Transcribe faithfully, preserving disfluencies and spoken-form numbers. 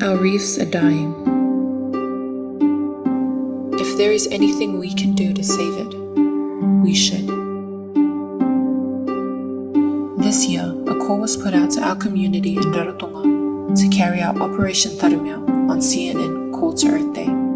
Our reefs are dying. If there is anything we can do to save it, we should. This year, a call was put out to our community in Rarotonga to carry out Operation Tarumeao on C N N Call to Earth Day.